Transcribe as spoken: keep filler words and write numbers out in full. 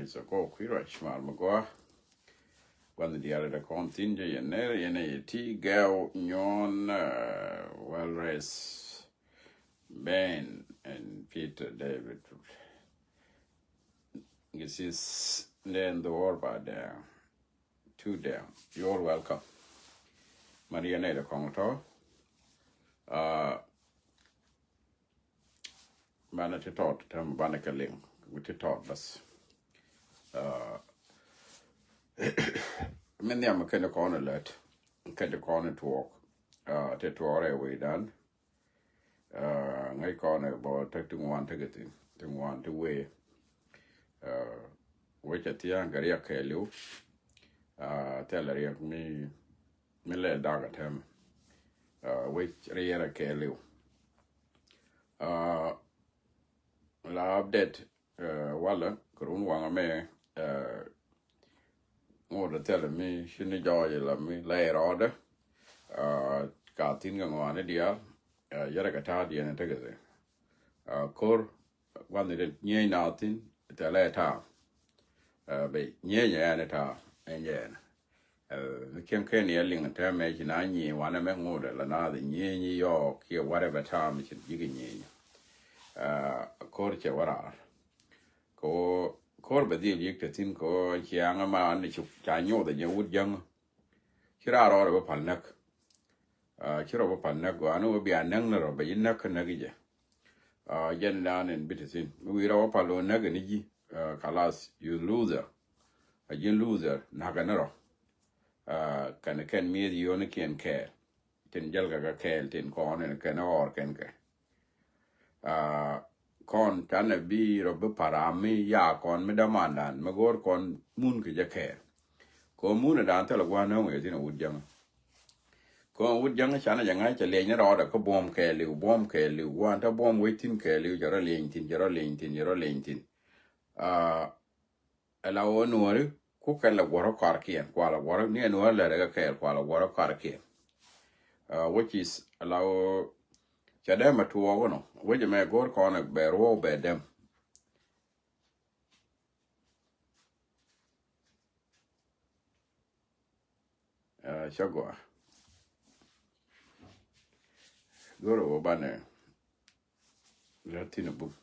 So kɔ kui̱ ruac mal mi gɔaa. Gua̱n diaal ɛ kɔn thi̱n jɛ yɛn nɛr yɛn ɛ yɛ ti gɛw nyuɔn, uh, well rest. Ben and Peter David. This is then the war by the two them. You're welcome. Maria nɛ ɛ kɔn tɔ. Uh, Banɛ ti tɔt tɛm banɛ kɛ liŋ wi̱ ti tɔt bas. Uh, min nhiam kɛn kɔn lät kɛn kɔn tuɔɔk. Uh, ti tuɔɔk rɛ wecdan. Uh, ŋäc kɔn bɔ tek ti ŋuan tek thin ti ŋuan ti wee. Uh, wecɛ thia̱a̱ŋ kɛ riɛk kɛɛliw. Uh, thilɛ riɛk mi mi lɛ dak a tɛm. Uh, wec riɛrɛ kɛɛliw. Uh, la update, uh, walɛ kɛ run waŋ mɛ, uh, ŋot a thilɛ mi ci ni jɔɔc la mi la irɔɔdɛ. Uh, ka thin kɛ ŋɔani diaal. Uh, yɛrɛ kɛ ta̱a̱ diɛn tekɛ thin. Uh, kor gua̱n ni nyieny na thin thilɛ ta̱a̱. Uh, bɛ nyieny ɛn ta̱a̱ ɛn jɛ ɛn. Uh, mi kiɛn kɛn yɛ liŋ tɛmɛ ci na nyi wanɛ mɛ ŋut la na dhi nyi nyi yɔɔk kiɛ whatever time ci ji̱ kɛ nyi. Uh, kor cɛ wä raar. Ko kor bɛ dhil yik te thin ko ciaŋ ma an ci ca nyoth jɛ wut jäŋ. Ci raar rɔɔr bä pal näk. Uh, ci rɔ bä pal näk gɔaa ni wä bia näk ni rɔ bɛ yi näk näk jɛ. Uh, jɛn dan in bi te thin mi wi̱i̱ rɔ bä pal wä näk ni ji̱. Uh, kalas, you loser. A ji̱n loser näk ni rɔ. Uh, kɛn kɛn mi̱eth yio̱o̱ni kiɛn kɛɛl tin jäl kɛ kɛ kɛɛl tin kɔn in kɛn ɣɔr kɛn kɛ. Uh, kɔn canɛ bi rɔ bi param mi ya kɔn mi dämandan mi go̱o̱r kɔn mun kɛ jɛ kɛɛl. Kɔn mun dan thilɛ gua̱n nöŋ yɛ thin a wut jäŋä. Kɔn wut jäŋä canɛ jɛ ŋa̱c cɛ liɛc ni rɔɔdɛ kä buɔ̱m kɛɛliw buɔ̱m kɛɛliw gua̱n te buɔ̱m wec thin kɛɛliw cɛ rɔ liɛny thin cɛ rɔ liɛny thin cɛ rɔ liɛny thin. Uh, Ɛ la ɣöö nuɔ̱ɔ̱ri ku kɛn lɛ guɔ̱rä kɔarkiɛn kualɛ guɔ̱rä ni ɛ nuɔ̱ɔ̱ri lɛ rɛ kɛ kɛɛl kualɛ guɔ̱rä kɔarkiɛn. Uh, which is ɛ la ɣöö cɛ dee mɛ tuɔɔk inɔ wec ɛmɛ go̱o̱r kɔn ɛ bɛ ruɔ̱ɔ̱k bɛ dɛm. Uh, cɛ gɔaa go̱o̱r ɛ wä banɛ rɛ thin ɛ buk